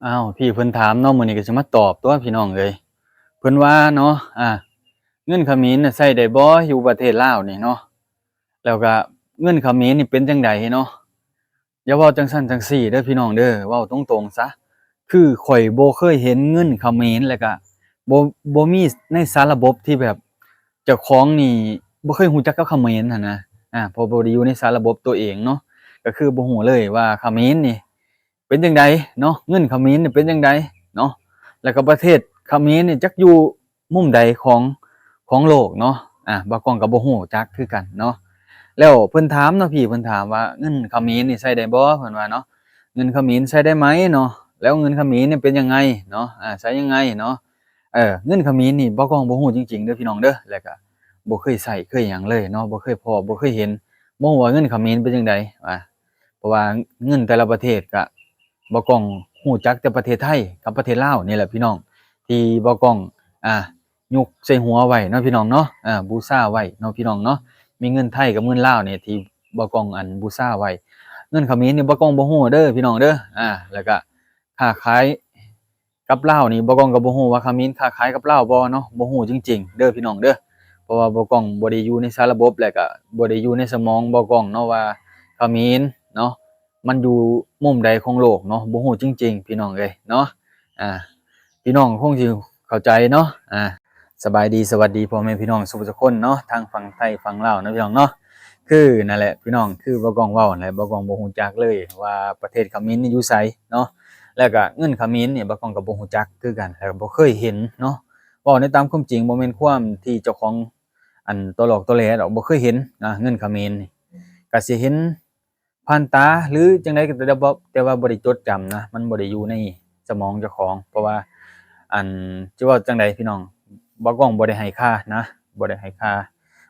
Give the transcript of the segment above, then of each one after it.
ອ້າວ ພີ່ເພິ່ນຖາມເນາະ ມື້ນີ້ກໍຊິມາຕອບຕົວະພີ່ນ້ອງເອີຍ. ເພິ່ນວ່າເນາະ ອ່າ ເງິນຂະເໝນນະໃຊ້ໄດ້ບໍ່ ຢູ່ປະເທດລາວນີ້ເນາະ ແລ້ວກໍເງິນຂະເໝນນີ້ເປັນຈັ່ງໃດເນາະ. ຢ່າເວົ້າຈັ່ງຊັ້ນຈັ່ງຊີ້ເດີພີ່ນ້ອງເດີ ເວົ້າຕົງໆຊະ ຄືຂ້ອຍບໍ່ເຄີຍເຫັນເງິນຂະເໝນ ແລ້ວກະບໍ່ ບໍ່ມີໃນສານລະບົບທີ່ແບບເຈົ້າຂອງນີ້ບໍ່ເຄີຍຮູ້ຈັກກັບຂະເໝນຫັ້ນນະ ອາ ເພາະບໍ່ໄດ້ຢູ່ໃນສານລະບົບຕົວເອງເນາະ ກໍຄືບໍ່ຮູ້ເລີຍວ່າຂະເໝນນີ້ເປັນຈັ່ງໃດເນາະ ເງິນຂະເໝນນີ້ເປັນຈັ່ງໃດເນາະ ແລ້ວກໍປະເທດຂະເໝນນີ້ຈັກຢູ່ ມຸມໃດຂອງ ຂອງໂລກເນາະ ອາ ບ່າວກ້ອງກໍບໍ່ຮູ້ຈັກຄືກັນເນາະ. ແລ້ວເພິ່ນຖາມເນາະ ພີ່ເພິ່ນຖາມວ່າ ເງິນຂະເໝນນີ້ໃຊ້ໄດ້ບໍ່ ເພິ່ນວ່າເນາະ ເງິນຂະເໝນໃຊ້ໄດ້ໄໝເນາະ ແລ້ວເງິນຂະເໝນນີ້ເປັນຍັງໄງເນາະ ອາ ໃຊ້ຍັງໄງເນາະ. ເອີ ເງິນຂະເໝນນີ້ບ່າວກ້ອງບໍ່ຮູ້ຈິງໆເດີພີ່ນ້ອງເດີ ແລ້ວກະບໍ່ເຄີຍໃຊ້ເຄີຍຫຍັງເລີຍເນາະ ບໍ່ເຄີຍພໍ້ບໍ່ເຄີຍເຫັນ ບໍ່ຮູ້ວ່າເງິນຂະເໝນເປັນຈັ່ງໃດ ອາ ເພາະວ່າເງິນແຕ່ລະປະເທດກະ ບ່າວກ້ອງຮູ້ຈັກແຕ່ປະເທດໄທກັບປະເທດລາວນີ້ແຫຼະພີ່ນ້ອງ ທີ່ບ່າວກ້ອງ ອ່າ ຍົກໃສ່ຫົວໄວ້ເນາະພີ່ນ້ອງເນາະ ອາ ບູຊາໄວ້ເນາະພີ່ນ້ອງເນາະ. ມີເງິນໄທກັບເງິນລາວນີ້ທີ່ບ່າວກ້ອງ ອັນ ບູຊາໄວ້. ເງິນຂະເໝນນີ້ບ່າວກ້ອງບໍ່ຮູ້ເດີພີ່ນ້ອງເດີ ອາ ແລ້ວກະຄ້າຂາຍກັບລາວນີ້ ບ່າວກ້ອງກໍບໍ່ຮູ້ວ່າຂະເໝນຄ້າຂາຍກັບລາວບໍ່ເນາະ ບໍ່ຮູ້ຈິງໆເດີພີ່ນ້ອງເດີ. ເພາະວ່າບ່າວກ້ອງບໍ່ໄດ້ຢູ່ໃນສາລະບົບ ແລ້ວກະບໍ່ໄດ້ຢູ່ໃນສະໝອງບ່າວກ້ອງເນາະວ່າຂະເໝນເນາະ ມັນຢູ່ມຸມໃດຂອງໂລກເນາະ ບໍ່ຮູ້ຈິງໆ ພີ່ນ້ອງເອີຍເນາະ. ອ່າ ພີ່ນ້ອງຄົງຊິເຂົ້າໃຈເນາະ. ອ່າ ສະບາຍດີ ສະຫວັດດີພໍ່ແມ່ພີ່ນ້ອງສູ່ຜູ້ສູ່ຄົນເນາະ ທັງຝັ່ງໄທຝັ່ງລາວເນາະພີ່ນ້ອງເນາະ. ຄືນັ້ນແຫຼະພີ່ນ້ອງ ຄືບ່າວກ້ອງເວົ້າຫັ້ນແຫຼະ ບ່າວກ້ອງບໍ່ຮູ້ຈັກເລີຍວ່າປະເທດຂະເໝນນີ້ຢູ່ໃສເນາະ ແລ້ວກະເງິນຂະເໝນນີ້ບ່າວກ້ອງກໍບໍ່ຮູ້ຈັກຄືກັນ ແລ້ວກໍບໍ່ເຄີຍເຫັນເນາະ. ເວົ້າໃນຕາມຄວາມຈິງ ບໍ່ແມ່ນຄວາມທີ່ເຈົ້າຂອງ ອັນ ຕົວຫຼອກຕົວແຫຼດອກ ບໍ່ເຄີຍເຫັນນະ ເງິນຂະເໝນນີ້ ກະຊິເຫັນ ຜ່ານຕາ ຫຼື ຈັ່ງໃດກໍແຕ່ ແຕ່ວ່າບໍ່ໄດ້ຈົດຈຳນະ ມັນບໍ່ໄດ້ຢູ່ໃນສະໝອງເຈົ້າຂອງ. ເພາະວ່າ ອັນ ຈະເວົ້າຈັ່ງໃດພີ່ນ້ອງ ບ່າວກ້ອງບໍ່ໄດ້ໃຫ້ຄ່ານະ ບໍ່ໄດ້ໃຫ້ຄ່າ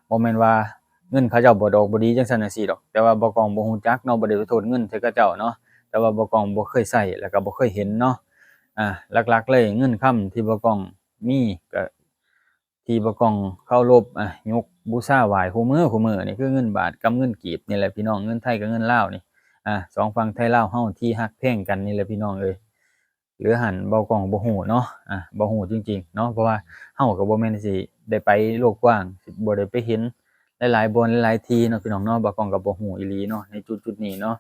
ບໍ່ແມ່ນວ່າເງິນເຂົາເຈົ້າບໍ່ດອກບໍ່ດີຈັ່ງຊັ້ນຈັ່ງຊີ້ດອກ ແຕ່ວ່າບ່າວກ້ອງບໍ່ຮູ້ຈັກເນາະ ບໍ່ໄດ້ໄປໂທດເງິນໃສ່ເຂົາເຈົ້າເນາະ ແຕ່ວ່າບ່າວກ້ອງບໍ່ເຄີຍໃຊ້ ແລ້ວກໍບໍ່ເຄີຍເຫັນເນາະ. ອ່າ ຫຼັກໆເລີຍ ເງິນຄຳທີ່ບ່າວກ້ອງມີ ກໍ ທີ່ບ່າວກ້ອງເຄົາລົບ ອ່າ ຍົກບູຊາໄຫວ້ຄູ່ມື້ ຄູ່ມື້ນີ້ ຄືເງິນບາດກັບເງິນກີບນີ້ແຫຼະພີ່ນ້ອງ ເງິນໄທກັບເງິນລາວນີ້ ອ່າ ສອງຝັ່ງໄທລາວເຮົາທີ່ຮັກແພງກັນນີ້ແຫຼະພີ່ນ້ອງເອີຍ. ເຫຼືອຫັ້ນບ່າວກ້ອງບໍ່ຮູ້ເນາະ ອ່າ ບໍ່ຮູ້ຈິງໆເນາະ ເພາະວ່າເຮົາກໍບໍ່ແມ່ນຊິໄດ້ໄປໂລກກວ້າງ ຊິບໍ່ໄດ້ໄປເຫັນຫຼາຍໆບ່ອນຫຼາຍໆທີ່ເນາະພີ່ນ້ອງເນາະ. ບ່າວກ້ອງກໍບໍ່ຮູ້ອີ່ຫຼີເນາະ ໃນຈຸດໆນີ້ເນາະ.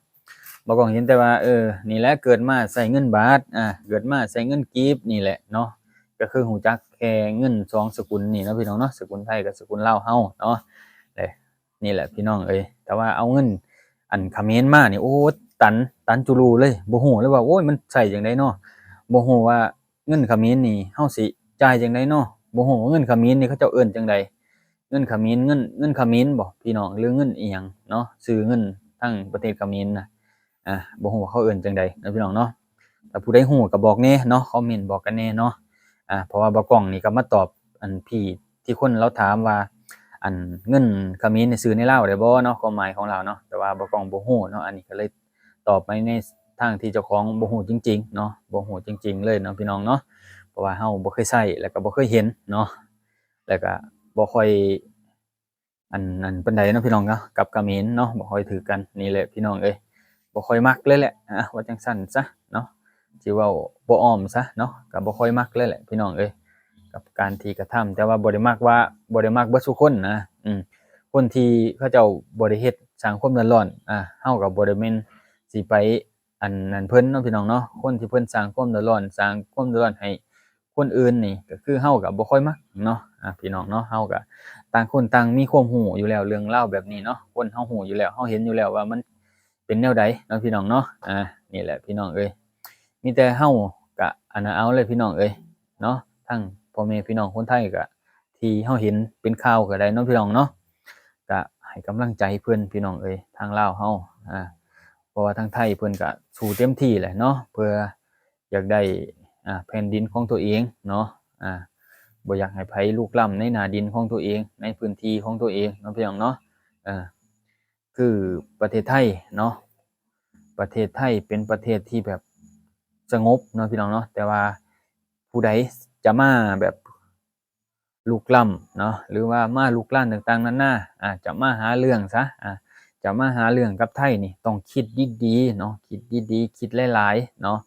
ບ່າວກ້ອງເຫັນແຕ່ວ່າ ເອີ ນີ້ແຫຼະ ເກີດມາໃຊ້ເງິນບາດ ອ່າ ເກີດມາໃຊ້ເງິນກີບນີ້ແຫຼະເນາະ ກໍຄືຮູ້ຈັກແຄ່ເງິນສອງສະກຸນນີ້ເນາະພີ່ນ້ອງເນາະ ສະກຸນໄທກັບສະກຸນລາວເຮົາເນາະ. ແລະ ນີ້ແຫຼະພີ່ນ້ອງເອີຍ ແຕ່ວ່າເອົາເງິນ ອັນ ຂະເໝນມານີ້ ໂອ້ ຕັນ ຕັນຈຸລູເລີຍ ບໍ່ຮູ້ເລີຍວ່າ ໂອ້ຍ ມັນໃຊ້ຈັ່ງໃດເນາະ ບໍ່ຮູ້ວ່າເງິນຂະເໝນນີ້ເຮົາຊິຈ່າຍຈັ່ງໃດເນາະ ບໍ່ຮູ້ວ່າເງິນຂະເໝນນີ້ເຂົາເຈົ້າເອີ້ນຈັ່ງໃດ ເງິນຂະເໝນ ເງິນ ເງິນຂະເໝນບໍພີ່ນ້ອງ ຫຼື ເງິນອີ່ຫຍັງເນາະ ຊື່ເງິນທາງປະເທດຂະເໝນນະ ອ່າ ບໍ່ຮູ້ວ່າເຂົາເອີ້ນຈັ່ງໃດເນາະພີ່ນ້ອງເນາະ. ຖ້າຜູ້ໃດຮູ້ກໍບອກແດ່ເນາະ ຄອມເມັນບອກກັນແດ່ເນາະ. ອ່າ ເພາະວ່າບ່າວກ້ອງນີ້ກໍມາຕອບ ອັນ ພີ່ທີ່ຄົນລາວຖາມວ່າ ອັນ ເງິນຂະເໝນນີ້ຊື້ໃນລາວໄດ້ບໍ່ເນາະ ຄວາມໝາຍຂອງລາວເນາະ ແຕ່ວ່າບ່າວກ້ອງບໍ່ຮູ້ເນາະ. ອັນນີ້ກໍເລີຍຕອບໄປໃນທາງທີ່ເຈົ້າຂອງບໍ່ຮູ້ຈິງໆເນາະ ບໍ່ຮູ້ຈິງໆເລີຍເນາະພີ່ນ້ອງເນາະ ເພາະວ່າເຮົາບໍ່ເຄີຍໃຊ້ ແລ້ວກໍບໍ່ເຄີຍເຫັນເນາະ ແລ້ວກໍບໍ່ຄ່ອຍ ອັນ ອັນປານໃດເນາະພີ່ນ້ອງເນາະ ກັບຂະເໝນເນາະ ບໍ່ຄ່ອຍຖືກກັນນີ້ແຫຼະພີ່ນ້ອງເອີຍ ບໍ່ຄ່ອຍມັກເລີຍແຫຼະ ອ່າ ວ່າຈັ່ງຊັ້ນຊະເນາະ ຊິເວົ້າບໍ່ອ້ອມຊະເນາະ ກໍບໍ່ຄ່ອຍມັກເລີຍແຫຼະພີ່ນ້ອງເອີຍ ກັບການທີ່ກະທຳ ແຕ່ວ່າບໍ່ໄດ້ມັກວ່າ ບໍ່ໄດ້ມັກເບິດສູ່ຄົນນະ ອືມ ຄົນທີ່ເຂົາເຈົ້າບໍ່ໄດ້ເຮັດສ້າງຄວາມເດືອດຮ້ອນ ອ່າ ເຮົາກໍບໍ່ໄດ້ແມ່ນຊິໄປ ອັນນັ້ນເພິ່ນເນາະພີ່ນ້ອງເນາະ ຄົນທີ່ເພິ່ນສ້າງຄວາມເດືອດຮ້ອນ ສ້າງຄວາມເດືອດຮ້ອນໃຫ້ຄົນອື່ນນີ້ ກໍຄືເຮົາກໍບໍ່ຄ່ອຍມັກເນາະ ອ່າ ພີ່ນ້ອງເນາະ. ເຮົາກໍຕ່າງຄົນຕ່າງມີຄວາມຮູ້ຢູ່ແລ້ວ ເລື່ອງລາວແບບນີ້ເນາະ ຄົນເຮົາຮູ້ຢູ່ແລ້ວ ເຮົາເຫັນຢູ່ແລ້ວວ່າມັນເປັນແນວໃດເນາະ ພີ່ນ້ອງເນາະ. ອ່າ ນີ້ແຫຼະພີ່ນ້ອງເອີຍ ມີແຕ່ເຮົາກໍອັນນັ້ນເອົາເລີຍພີ່ນ້ອງເອີຍເນາະ ທັງພໍ່ແມ່ພີ່ນ້ອງຄົນໄທກໍ ທີ່ເຮົາເຫັນເປັນຂ່າວກໍໄດ້ເນາະພີ່ນ້ອງເນາະ ກະໃຫ້ກຳລັງໃຈເພິ່ນພີ່ນ້ອງເອີຍ ທາງລາວເຮົາ ອ່າ ເພາະວ່າທາງໄທເພິ່ນກະສູ້ເຕັມທີ່ແຫຼະເນາະ ເພື່ອຢາກໄດ້ ອ່າ ແຜ່ນດິນຂອງຕົວເອງເນາະ ອ່າ ບໍ່ຢາກໃຫ້ໃຜລຸກລ້ຳໃນໜ້າດິນຂອງຕົວເອງ ໃນພື້ນທີ່ຂອງຕົວເອງເນາະພີ່ນ້ອງເນາະ. ເອີ ຄືປະເທດໄທເນາະ ປະເທດໄທເປັນປະເທດທີ່ແບບສະຫງົບເນາະພີ່ນ້ອງເນາະ ແຕ່ວ່າຜູ້ໃດຈະມາແບບ ລຸກລ້ຳເນາະ ຫຼືວ່າມາລຸກລານຕ່າງໆນານາ ອາດຈະມາຫາເລື່ອງຊະ ອາ ຈະມາຫາເລື່ອງກັບໄທນີ້ ຕ້ອງຄິດດີໆເນາະ ຄິດດີໆ ຄິດຫຼາຍໆເນາະ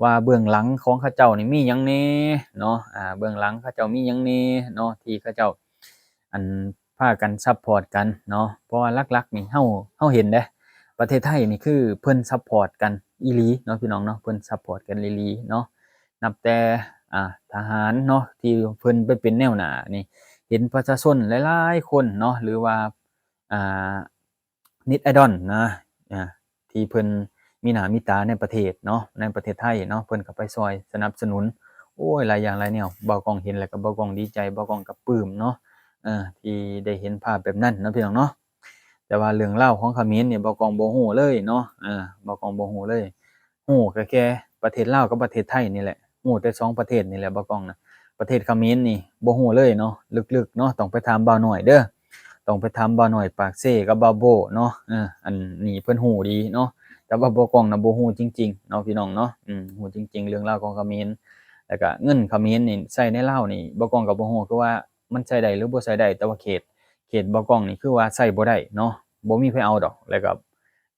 ວ່າເບື້ອງຫຼັງຂອງເຂົາເຈົ້ານີ້ມີຫຍັງແດ່ເນາະ ອາ ເບື້ອງຫຼັງເຂົາເຈົ້າມີຫຍັງແດ່ເນາະ ທີ່ເຂົາເຈົ້າ ອັນ ພາກັນຊັບພອດກັນເນາະ ເພາະວ່າຫຼັກໆນີ້ເຮົາ ເຮົາເຫັນເດ້ ປະເທດໄທນີ້ຄືເພິ່ນຊັບພອດກັນອີ່ຫຼີເນາະ ພີ່ນ້ອງເນາະ ເພິ່ນຊັບພອດກັນອີ່ຫຼີເນາະ ນັບແຕ່ ອາ ທະຫານເນາະ ທີ່ເພິ່ນໄປເປັນແນວໜ້ານີ້ ເຫັນປະຊາຊົນຫຼາຍໆຄົນເນາະ ຫຼືວ່າ ອາ ເນັດໄອດອນນະ ອາ ທີ່ເພິ່ນມີໜ້າມີຕາໃນປະເທດເນາະ ໃນປະເທດໄທເນາະ ເພິ່ນກໍໄປຊ່ອຍສະໜັບສະໜູນ ໂອ້ຍ ຫຼາຍຢ່າງຫຼາຍແນວ ບ່າວກ້ອງເຫັນແລ້ວກໍບ່າວກ້ອງດີໃຈ ບ່າວກ້ອງກໍປຶ້ມເນາະ ເອີ ທີ່ໄດ້ເຫັນພາບແບບນັ້ນເນາະ ພີ່ນ້ອງເນາະ ແຕ່ວ່າເລື່ອງລາວຂອງຂະເໝນນີ້ ບ່າວກ້ອງບໍ່ຮູ້ເລີຍເນາະ ເອີ ບ່າວກ້ອງບໍ່ຮູ້ເລີຍ ຮູ້ກໍແຄ່ປະເທດລາວກັບປະເທດໄທນີ້ແຫຼະ ຮູ້ແຕ່ສອງປະເທດນີ້ແຫຼະ ບ່າວກ້ອງນະ ປະເທດຂະເໝນນີ້ບໍ່ຮູ້ເລີຍເນາະ ເລິກໆເນາະ ຕ້ອງໄປຖາມບ່າວນ້ອຍເດີ ຕ້ອງໄປຖາມບ່າວນ້ອຍປາກເຊກັບບ່າວໂບ້ເນາະ ເອີ ອັນນີ້ເພິ່ນຮູ້ດີເນາະ ແຕ່ວ່າບ່າວກ້ອງນະບໍ່ຮູ້ຈິງໆເນາະ ພີ່ນ້ອງເນາະ ອືມ ຮູ້ຈິງໆເລື່ອງລາວຂອງຂະເໝນ ແລ້ວກະເງິນຂະເໝນນີ້ໃຊ້ໃນລາວນີ້ ບ່າວກ້ອງກໍບໍ່ຮູ້ຄືວ່າມັນໃຊ້ໄດ້ຫຼືບໍ່ໃຊ້ໄດ້ ແຕ່ວ່າເຂດ ເຂດບ່າວກ້ອງນີ້ຄືວ່າໃຊ້ບໍ່ໄດ້ເນາະ ບໍ່ມີໃຜເອົາດອກ ແລ້ວກໍ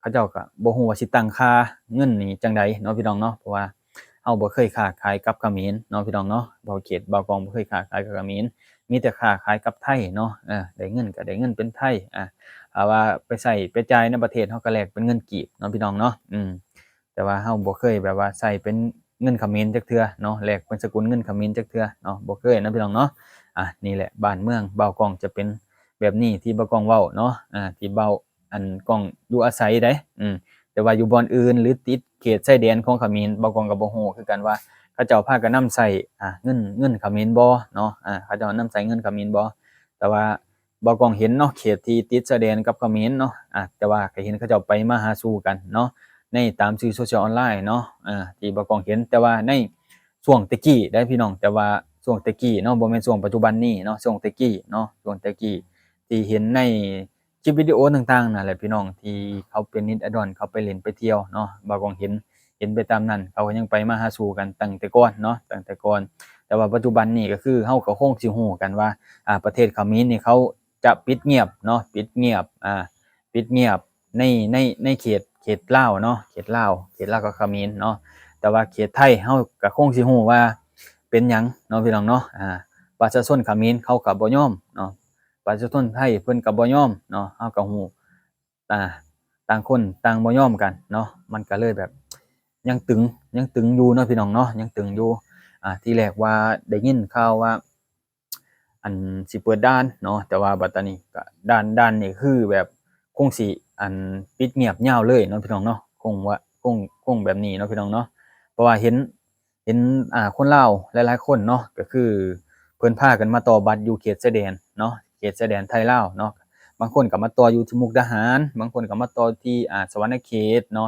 ເຂົາເຈົ້າກໍບໍ່ຮູ້ວ່າຊິຕັ້ງຄ່າເງິນນີ້ຈັ່ງໃດເນາະ ພີ່ນ້ອງເນາະ ເພາະວ່າເຮົາບໍ່ເຄີຍຄ້າຂາຍກັບຂະເໝນເນາະ ພີ່ນ້ອງເນາະ ເພາະເຂດບ່າວກ້ອງບໍ່ເຄີຍຄ້າຂາຍກັບຂະເໝນ ມີແຕ່ຄ້າຂາຍກັບໄທເນາະ ເອີ ໄດ້ເງິນກໍໄດ້ເງິນເປັນໄທ ອາ ຖ້າວ່າໄປໃຊ້ໄປຈ່າຍໃນປະເທດ ເຮົາກໍແລກເປັນເງິນກີບເນາະ ພີ່ນ້ອງເນາະ ອືມ ແຕ່ວ່າເຮົາບໍ່ເຄີຍແບບວ່າໃຊ້ເປັນເງິນຂະເໝນຈັກເທື່ອເນາະ ແລກເປັນສະກຸນເງິນຂະເໝນຈັກເທື່ອເນາະ ບໍ່ເຄີຍເນາະ ພີ່ນ້ອງເນາະ ອາ ນີ້ແຫຼະ ບ້ານເມືອງບ່າວກ້ອງຈະເປັນແບບນີ້ ທີ່ບ່າວກ້ອງເວົ້າເນາະ ອາ ທີ່ບ່າວ ອັນກ້ອງຢູ່ອາໄສໃດ ອືມ ແຕ່ວ່າຢູ່ບ່ອນອື່ນ ຫຼື ຕິດເຂດຊາຍແດນຂອງຂະເໝນ ບ່າວກ້ອງກໍບໍ່ຮູ້ຄືກັນວ່າ ເຂົາເຈົ້າພາກັນນຳໃຊ້ ອາ ເງິນ ເງິນຂະເໝນບໍ່ເນາະ ອາ ເຂົາເຈົ້ານຳໃຊ້ເງິນຂະເໝນບໍ່ ແຕ່ວ່າບ່າວກ້ອງເຫັນເນາະ ເຂດທີ່ຕິດຊາຍແດນກັບຂະເໝນເນາະ ອາ ແຕ່ວ່າກໍເຫັນເຂົາເຈົ້າໄປມາຫາສູ່ກັນເນາະ ໃນຕາມສື່ໂຊຊຽວອອນລາຍເນາະ ອາ ທີ່ບ່າວກ້ອງເຫັນ ແຕ່ວ່າໃນຊ່ວງແຕ່ກີ້ໃດ໋ ພີ່ນ້ອງ ແຕ່ວ່າຊ່ວງແຕ່ກີ້ເນາະ ບໍ່ແມ່ນຊ່ວງປັດຈຸບັນນີ້ເນາະ ຊ່ວງແຕ່ກີ້ເນາະ ຊ່ວງແຕ່ກີ້ ທີ່ເຫັນໃນຄລິບວິດີໂອຕ່າງໆນັ້ນແຫຼະພີ່ນ້ອງ ທີ່ເຂົາເປັນເນັດໄອດອນ ເຂົາໄປຫຼິ້ນໄປທ່ຽວເນາະ ບ່າວກ້ອງເຫັນ ເຫັນໄປຕາມນັ້ນ ເຂົາກໍຍັງໄປມາຫາສູ່ກັນຕັ້ງແຕ່ກ່ອນເນາະ ຕັ້ງແຕ່ກ່ອນ ແຕ່ວ່າປັດຈຸບັນນີ້ກໍຄືເຮົາກໍຄົງຊິຮູ້ກັນວ່າ ອາ ປະເທດຂະເໝນນີ້ເຂົາຈະປິດງຽບເນາະ ປິດງຽບ ອາ ປິດງຽບໃນ ໃນ ໃນເຂດ ເຂດລາວເນາະ ເຂດລາວ ເຂດລາວກັບຂະເໝນເນາະ ແຕ່ວ່າເຂດໄທເຮົາກໍຄົງຊິຮູ້ວ່າເປັນຫຍັງເນາະ ພີ່ນ້ອງເນາະ ອາ ປະຊາຊົນຂະເໝນເຂົາກໍບໍ່ຍອມເນາະ ປະຊາຊົນໄທເພິ່ນກໍບໍ່ຍອມເນາະ ເຮົາກໍຮູ້ ຕ່າງຄົນຕ່າງບໍ່ຍອມກັນເນາະ ມັນກໍເລີຍແບບຍັງຕຶງ ຍັງຕຶງຢູ່ເນາະ ພີ່ນ້ອງເນາະ ຍັງຕຶງຢູ່ ອາ ທີແລກວ່າໄດ້ຍິນຂ່າວວ່າ ອັນ ຊິເປີດດ່ານເນາະ ແຕ່ວ່າບັດຕານີ້ກໍດ່ານ ດ່ານນີ້ຄືແບບຄົງຊິ ອັນ ປິດງຽບຍາວເລີຍເນາະ ພີ່ນ້ອງເນາະ ຄົງວ່າ ຄົງ ຄົງແບບນີ້ເນາະ ພີ່ນ້ອງເນາະ ເພາະວ່າເຫັນ ເຫັນ ອ່າ ຄົນລາວຫຼາຍໆຄົນເນາະ ກໍຄືເພິ່ນພາກັນມາຕໍ່ບັດຢູ່ເຂດຊາຍແດນເນາະ ເຂດຊາຍແດນໄທລາວເນາະ ບາງຄົນກໍມາຕໍ່ຢູ່ທີ່ມຸກດາຫານ ບາງຄົນກໍມາຕໍ່ທີ່ ອ່າ ສະຫວັນນະເຂດເນາະ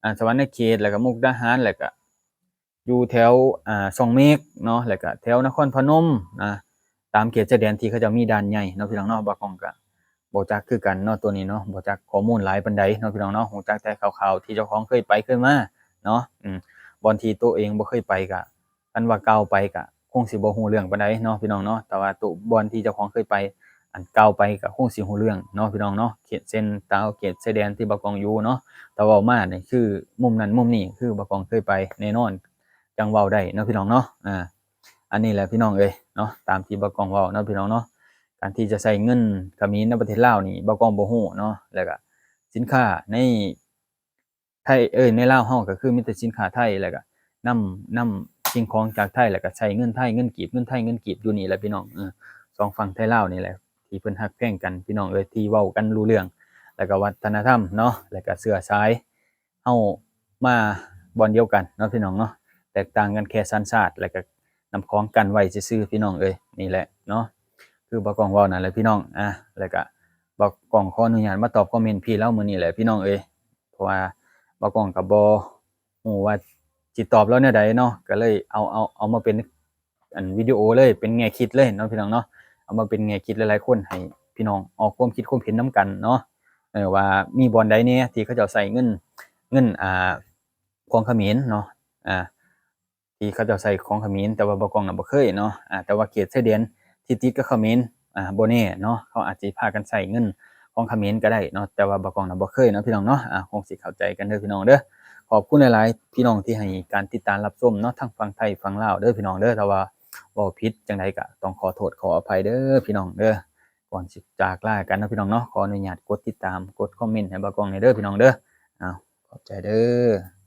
ອ່າ ສະຫວັນນະເຂດ ແລ້ວກໍມຸກດາຫານ ແລ້ວກໍຢູ່ແຖວ ອ່າ ຊ່ອງເມັກເນາະ ແລ້ວກໍແຖວນະຄອນພະນົມນະ ຕາມເຂດຊາຍແດນທີ່ເຂົາເຈົ້າມີດ່ານໃຫຍ່ເນາະ ພີ່ນ້ອງເນາະ ບ່າວກ້ອງກໍ ບໍ່ຈັກຄືກັນເນາະ ຕົວນີ້ເນາະ ບໍ່ຈັກຂໍ້ມູນຫຼາຍປານໃດເນາະ ພີ່ນ້ອງເນາະ ຮູ້ຈັກແຕ່ຄ່າວໆທີ່ເຈົ້າຂອງເຄີຍໄປເຄີຍມາເນາະ ອືມ ບ່ອນທີ່ໂຕເອງບໍ່ເຄີຍໄປກະ ຄັນວ່າກ່າວໄປກະຄົງຊິບໍ່ຮູ້ເລື່ອງປານໃດເນາະ ພີ່ນ້ອງເນາະ ແຕ່ວ່າໂຕ ບ່ອນທີ່ເຈົ້າຂອງເຄີຍໄປ ອັນ ກ່າວໄປກະຄົງຊິຮູ້ເລື່ອງເນາະ ພີ່ນ້ອງເນາະ ເຂດເຊັ່ນຕາວເຂດຊາຍແດນທີ່ບ່າວກ້ອງຢູ່ເນາະ ຖ້າເວົ້າມານີ້ຄືມຸມນັ້ນມຸມນີ້ ຄືບ່າວກ້ອງເຄີຍໄປແນ່ນອນ ຈັ່ງເວົ້າໄດ້ເນາະ ພີ່ນ້ອງເນາະ ອາ ອັນນີ້ແຫຼະ ພີ່ນ້ອງເອີຍເນາະ ຕາມທີ່ບ່າວກ້ອງເວົ້າເນາະ ພີ່ນ້ອງເນາະ ການທີ່ຈະໃຊ້ເງິນຂະເໝນໃນປະເທດລາວນີ້ ບ່າວກ້ອງບໍ່ຮູ້ເນາະ ແລ້ວກະສິນຄ້າໃນໄທ ເອີຍ ໃນລາວເຮົາກໍຄືມີແຕ່ສິນຄ້າໄທ ແລ້ວກະນຳ ນຳສິ່ງຂອງຈາກໄທ ແລ້ວກະໃຊ້ເງິນໄທ ເງິນກີບ ເງິນໄທ ເງິນກີບ ຢູ່ນີ້ແຫຼະ ພີ່ນ້ອງ ເອີ ສອງຝັ່ງໄທລາວນີ້ແຫຼະ ທີ່ເພິ່ນຮັກແພງກັນ ພີ່ນ້ອງເອີຍ ທີ່ເວົ້າກັນຮູ້ເລື່ອງ ແລ້ວກະວັດທະນະທຳເນາະ ແລ້ວກະເຊື້ອສາຍ ເຮົາມາບ່ອນດຽວກັນເນາະ ພີ່ນ້ອງເນາະ ແຕກຕ່າງກັນແຄ່ສັນຊາດ ແລ້ວກະນຳຂອງກັ້ນໄວ້ຊື່ໆ ພີ່ນ້ອງເອີຍ ນີ້ແຫຼະເນາະ ຄືບ່າວກ້ອງເວົ້ານັ້ນແຫຼະ ພີ່ນ້ອງ ອາ ແລ້ວກະບ່າວກ້ອງຂໍອະນຸຍາດມາຕອບຄອມເມັນພີ່ລາວມື້ນີ້ແຫຼະ ພີ່ນ້ອງເອີຍ ເພາະວ່າບ່າວກ້ອງກໍບໍ່ຮູ້ວ່າຊິຕອບລາວແນວໃດເນາະ ກໍເລີຍເອົາ ເອົາ ເອົາມາເປັນ ອັນ ວິດີໂອເລີຍ ເປັນແງ່ຄິດເລີຍເນາະ ພີ່ນ້ອງເນາະ ເອົາມາເປັນແງ່ຄິດຫຼາຍໆຄົນ ໃຫ້ພີ່ນ້ອງອອກຄວາມຄິດຄວາມເຫັນນຳກັນເນາະ ເອີ ວ່າມີບ່ອນໃດແດ່ທີ່ເຂົາເຈົ້າໃຊ້ເງິນ ເງິນ ອ່າ ຂອງຂະເໝນເນາະ ອ່າ ທີ່ເຂົາເຈົ້າໃຊ້ຂອງຂະເໝນ ແຕ່ວ່າບ່າວກ້ອງນະບໍ່ເຄີຍເນາະ ອ່າ ແຕ່ວ່າເຂດຊາຍແດນທີ່ຕິດກັບຂະເໝນ ອ່າ ບໍ່ແນ່ເນາະ ເຂົາອາດຊິພາກັນໃຊ້ເງິນຂອງຂະເໝນກໍໄດ້ເນາະ ແຕ່ວ່າບ່າວກ້ອງນະບໍ່ເຄີຍເນາະ ພີ່ນ້ອງເນາະ ອ່າ ຄົງຊິເຂົ້າໃຈກັນເດີ ພີ່ນ້ອງເດີ ຂອບຄຸນຫຼາຍໆ ພີ່ນ້ອງທີ່ໃຫ້ການຕິດຕາມຮັບຊົມເນາະ ທັງຝັ່ງໄທຝັ່ງລາວເດີພີ່ນ້ອງເດີ. ຖ້າວ່າເວົ້າຜິດຈັ່ງໃດກໍຕ້ອງຂໍໂທດຂໍອະໄພເດີພີ່ນ້ອງເດີ. ກ່ອນຊິຈາກລາກັນເນາະພີ່ນ້ອງເນາະ ຂໍອະນຸຍາດກົດຕິດຕາມ ກົດຄອມເມັນໃຫ້ບ່າວກ້ອງແດ່ເດີພີ່ນ້ອງເດີ. ເອົາ ຂອບໃຈເດີ.